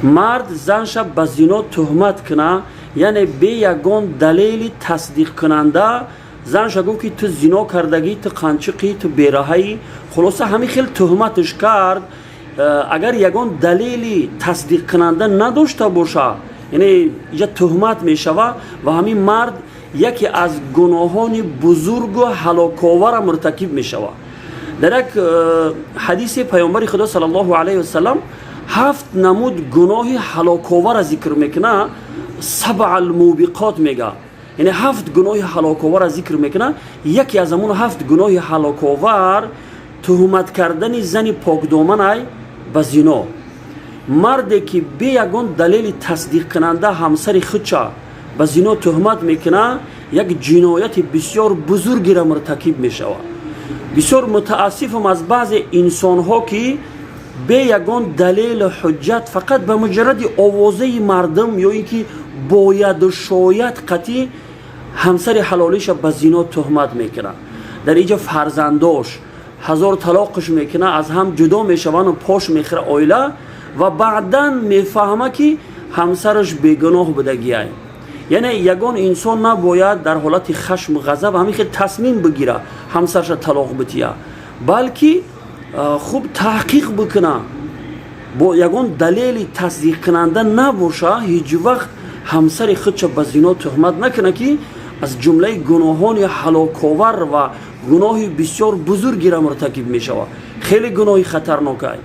Мард занша ба зино туҳмат куна, яъне бе ягон далели тасдиқкунанда занша гуфт, ки ту зино кардагӣ, ту қанчиқӣ, ту бераҳаӣ, хулоса, ҳамин хел туҳматш кард. Агар ягон далели тасдиқкунанда надошта боша, яъне иҷа туҳмат мешава ва ҳамин мард яке аз гуноҳони бузургу ҳалоковара муртакиб мешава. Дар як ҳадиси Паёмбари Худо саллаллоҳу алайҳи васалам ҳафт намуд гуноҳи ҳалоковара зикр мекуна, سبع الموبقات мега, яъне ҳафт гуноҳи ҳалоковара зикр мекуна. Яке аз ҳамон ҳафт гуноҳи ҳалоковар туҳмат кардани зани покдоманай ба зино. Марде ки бе ягон далели тасдиқкунанда ҳамсари худша ба зино туҳмат мекуна, як ҷинояти бисёр бузургеро муртакиб мешавад. Бисёр мутаассифам аз баъзе инсонҳо, ки бе ягон далелу ҳуҷҷат, фақат ба муҷарради овозаи мардум ё ин ки бояду шояд қатъӣ ҳамсари ҳалолиша ба зино туҳмат мекунад. Дар иҷа фарзандош, ҳазор талоқш мекуна, аз ҳам ҷудо мешаванду пош мехӯра оила ва баъдан мефаҳма, ки ҳамсараш бегуноҳ будагиай. Яъне ягон инсон набояд дар ҳолати хашму ғазаб ҳамин хел тасмим бигира, ҳамсараша талоқ бития, балки хуб таҳқиқ бикуна. Бо ягон далели тасдиқкунанда набоша, ҳеҷ вақт ҳамсари худша ба зино туҳмат накуна, ки аз ҷумлаи гуноҳони ҳалоковар ва гуноҳи бисёр бузургеро муртакиб мешавад. Хеле гуноҳи хатарнокай.